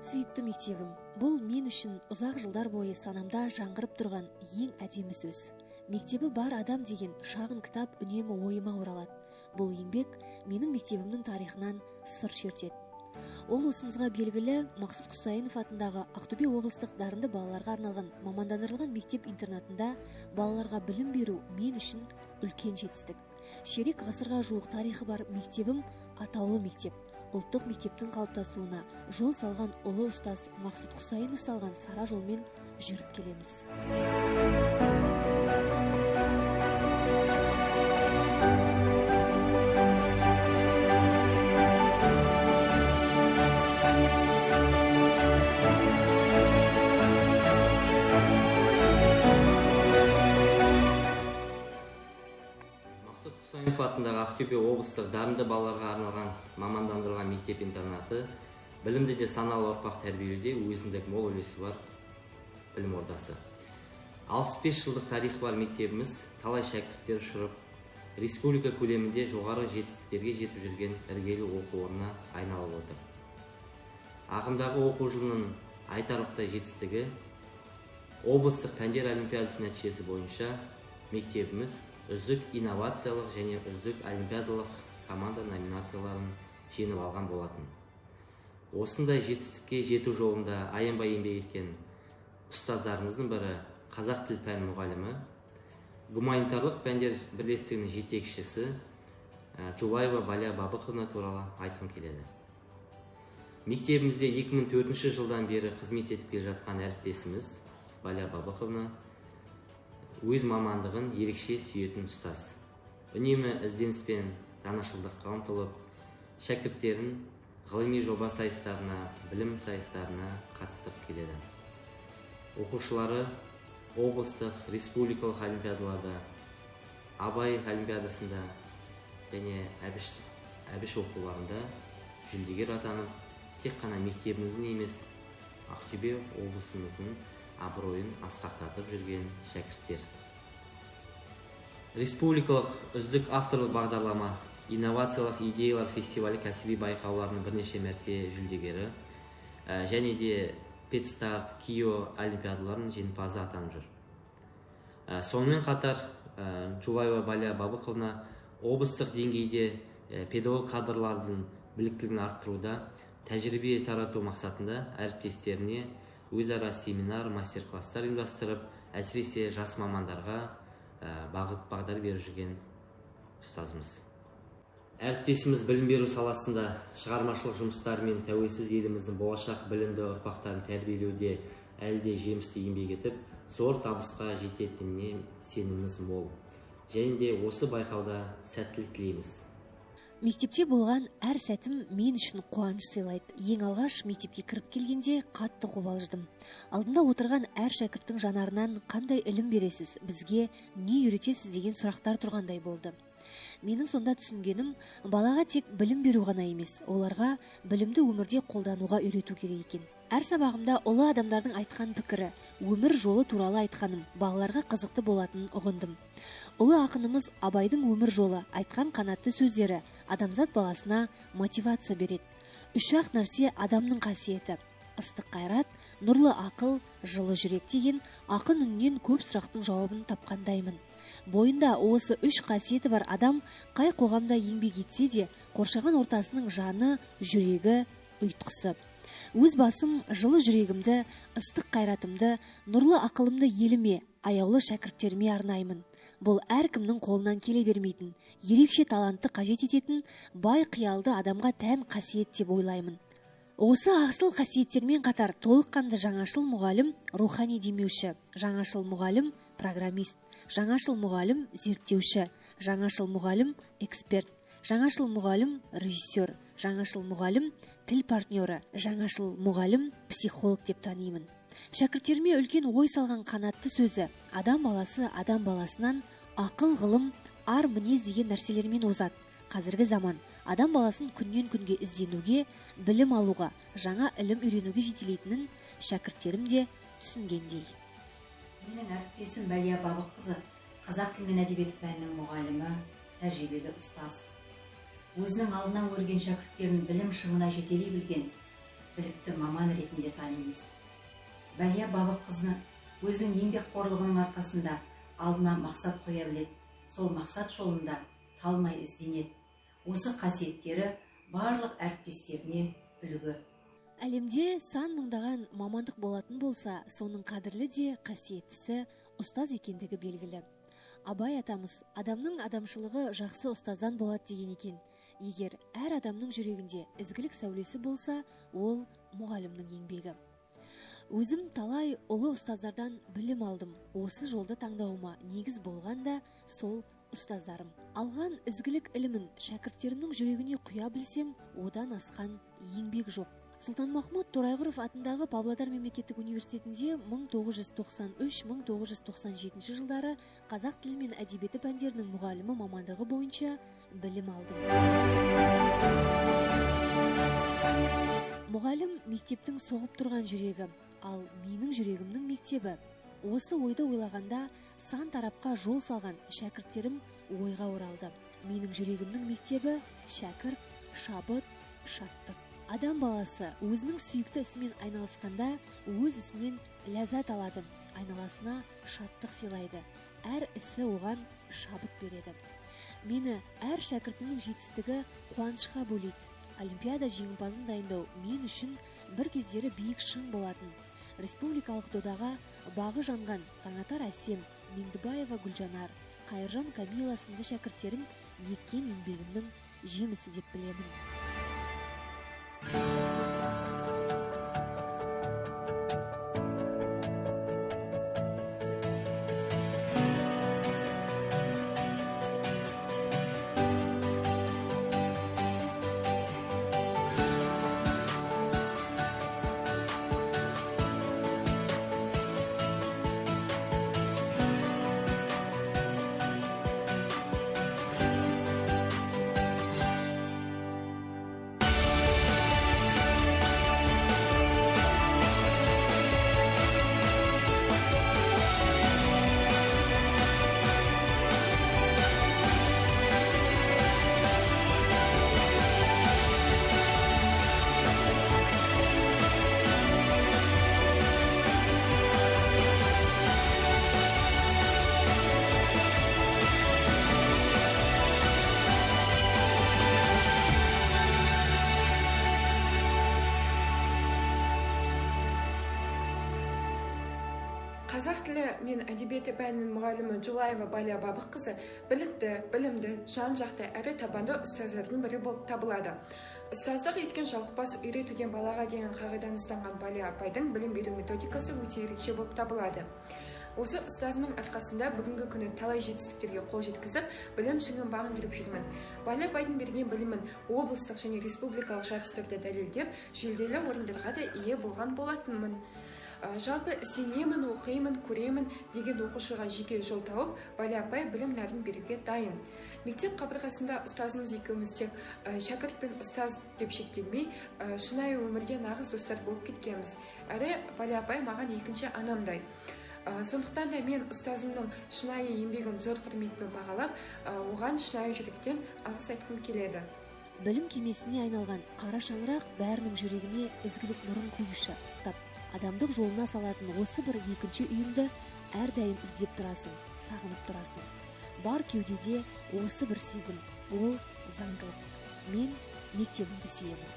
Сүйікті мектебім, бұл мен үшін ұзақ жылдар бойы санамда жаңғырып тұрған ең әдемі сөз. Мектебі бар адам деген шағын кітап үнемі ойыма оралады. Бұл еңбек менің мектебімнің тарихынан сыр шертеді. Облысымызға белгілі Мақсұт Құсайынов атындағы Ақтөбе облыстық дарынды балаларға арналған мамандандырылған мектеп-интернатында балаларға білім беру мен үшін үлкен жетістік. Ширек ғасырға жуық тарихы бар мектебім атаулы мектеп. Ұлттық мектептің қалыптасуына жол салған ұлы ұстаз Мақсұт Құсайынов салған сара жолмен жүріп келеміз. Құсайынов атындағы Ақтөбе облыстық дарынды балаларға арналған мамандандырылған мектеп-интернаты білімді де саналы ұрпақ тәрбиелеуде өзіндік мол үлесі бар білім ордасы. 65 жылдық тарихы бар мектебіміз талай шәкірттер ұшырып, республика көлемінде жоғары жетістіктерге жетіп жүрген іргелі оқу орнына айналып отыр. Ағымдағы оқу жылының айтарлықтай жетістігі облыстық пәндер олимпиадасы нәтижесі бойынша мектебіміз үздік инновациялық және үздік олимпиадалық команда номинацияларын жеңіп алған болатын. Осындай жетістікке жету жолында аянбай еңбек еткен ұстаздарымыздың бірі қазақ тіл пәні мұғалімі, гуманитарлық пәндер бірлестігінің жетекшісі Жулаева Балия Бабықовна туралы айтқым келеді. Мектебімізде 2004 жылдан бері қызмет етіп келе жатқан әріптесіміз Балия Бабықовна өз мамандығын ерекше сүйетін ұстаз. Үнемі ізденіс пен жаңашылдыққа ұмтылып, шәкірттерін ғылыми жоба сайыстарына, білім сайыстарына қатыстырып келеді. Оқушылары облыстық, республикалық олимпиадаларда, Абай олимпиадасында және Әбіш оқуларында жүлдегер атанып, тек қана мектебіміздің емес, Ақтөбе облысымыздың абыройын асқақтатып жүрген шәкірттер. Республикалық үздік авторлық бағдарлама, инновациялық идеялар фестивалі кәсіби байқауларының бірнеше мәрте жүлдегері, және де Педстарт, Кио олимпиадаларының жеңімпазы атанып жүр. Сонымен қатар Жулаева Балия Бабықовна облыстық деңгейде педагог кадрлардың біліктілігін арттыруда тәжірибе тарату мақсатында әріптестеріне өзара семинар, мастер-класстар ұйымдастырып, әсіресе жас мамандарға бағыт бағдар беріп жүрген ұстазымыз. Әріптесіміз білім беру саласында шығармашылық жұмыстарымен тәуелсіз еліміздің болашақ білімді ұрпақтарын тәрбиелеуде әлі де жемісті еңбек етіп, зор табысқа жететініне сеніміміз мол. Және де осы байқауда сәттілік тілейміз. Мектепте болған әр сәтім мен үшін қуаныш сыйлайды. Ең алғаш мектепке кіріп келгенде қатты қобалжыдым. Алдында отырған әр шәкірттің жанарынан қандай ілім бересіз, бізге не үйретесіз деген сұрақтар тұрғандай болды. Менің сонда түсінгенім, балаға тек білім беру ғана емес, оларға білімді өмірде қолдануға үйрету керек екен. Әр сабағымда ұлы адамдардың айтқан пікірі, өмір жолы туралы айтқаным, балаларға қызықты болатынын ұғындым. Ұлы ақынымыз Абайдың өмір жолы, айтқан қанатты сөздері адамзат баласына мотивация береді. Үш-ақ нәрсе адамның қасиеті: ыстық қайрат, нұрлы ақыл, жылы жүрек деген ақын үнінен көп сұрақтың жауабын тапқандаймын. Бойында осы үш қасиеті бар адам қай қоғамда еңбек етсе де, қоршаған ортасының жаны, жүрегі, ұйтқысы. Өз басым жылы жүрегімді, ыстық қайратымды, нұрлы ақылымды еліме, аяулы шәкірттеріме арнаймын. Бұл әркімнің қолынан келе бермейтін, ерекше талантты қажет ететін, бай қиялды адамға тән қасиет деп ойлаймын. Осы асыл қасиеттермен қатар толыққанды жаңашыл мұғалім рухани демеуші, жаңашыл мұғалім программист, жаңашыл мұғалім зерттеуші, жаңашыл мұғалім эксперт, жаңашыл мұғалім режиссер, жаңашыл мұғалім тіл партнері, жаңашыл мұғалім психолог деп танимын. Шәкірттеріме үлкен ой салған қанатты сөзі адам баласы адам баласынан ақыл, ғылым, ар, мінез деген нәрселермен озады. Қазіргі заман адам баласын күннен күнге ізденуге, білім алуға, жаңа ілім үйренуге жетелейтінін шәкірттерім де түсінгендей. Менің әріптесім Бәлия Бабыққызы қазақ тілі мен әдебиеті пәнінің мұғалімі, тәжірибелі ұстаз. Өзінің алдынан көрген шәкірттерін білім шыңына жетелей білген, білікті маман ретінде танимыз. Бәлия Бабыққызы өзінің еңбекқорлығының арқасында алдына мақсат қоя біледі, сол мақсат жолында талмай ізденеді. Осы қасиеттері барлық әріптестеріне үлгі. Әлемде сан мыңдаған мамандық болатын болса, соның қадірлі де қасиеттісі ұстаз екендігі белгілі. Абай атамыз адамның адамшылығы жақсы ұстаздан болады деген екен. Егер әр адамның жүрегінде ізгілік сәулесі болса, ол мұғалімнің еңбегі. Өзім талай ұлы ұстаздардан білім алдым. Осы жолды таңдауыма негіз болған да сол ұстаздарым. Алған ізгілік ілімін шәкірттерімнің жүрегіне құя білсем, одан асқан еңбек жоқ. Сұлтанмахмұт Торайғыров атындағы Павлодар мемлекеттік университетінде 1993-1997 жылдары қазақ тілі мен әдебиеті пәндерінің мұғалімі мамандығы бойынша білім алдым. Мұғалім мектептің соғып тұрған жүрегі, ал менің жүрегімнің мектебі. Осы ойды ойлағанда сан тарапқа жол салған шәкірттерім ойға оралды. Менің жүрегімнің мектебі шәкірт, шабыт, шаттық. Адам баласы өзінің сүйікті ісімен айналысқанда өз ісінен ләззат алады, айналасына шаттық сыйлайды, әр ісі оған шабыт береді. Мені әр шәкіртімнің жетістігі қуанышқа бөлейді. Олимпиада жеңімпазын дайындау мен үшін бір кездері биік шың болатын. Республикалық додаға бағы жанған Таңатар Әсем, Меңдібаева Гүлжанар, Қайыржан Камила сынды шәкірттерім еккен еңбегімнің жемісі деп білемін. Қазақ тілі мен әдебиеті пәнінің мұғалімі Жолаева Балия Бабыққызы білікті, білімді, жан-жақты әрі табанды ұстаздардың бірі болып табылады. Ұстаздық еткен жалықпас үйретуден балаға деген қағиданы ұстанған Балия апайдың білім беру методикасы өте ерекше болып табылады. Осы ұстазымның арқасында бүгінгі күні талай жетістіктерге қол жеткізіп, білім шыңын бағындырып жүрмін. Балия апайдың берген білімін облыстық және республикалық жарыстарда дәлелдеп, жүлделі орындарға да ие болған болатынмын. Жалпы ізденемін, оқимын, көремін деген оқушыға жеке жол тауып, Балия апай білім нәрін беруге дайын. Мектеп қабырғасында ұстазымыз екеуміз тек шәкірт пен ұстаз деп шектелмей, шынайы өмірге нағыз достар болып кеткенбіз. Әрі Балия апай маған екінші анамдай. Сондықтан да мен ұстазымның шынайы еңбегін зор құрметпен бағалап, оған шынайы жүректен алғыс айтқым келеді. Білім кемесіне айналған қара шаңырақ бәрінің жүрегіне ізгілік нұрын құюшы. Адамдық жолына салатын осы бір екінші үйімді әрдайым іздеп тұрасың, сағынып тұрасың. Бар кеудеде осы бір сезім, ол заңдылық. Мен мектебімді сүйемін.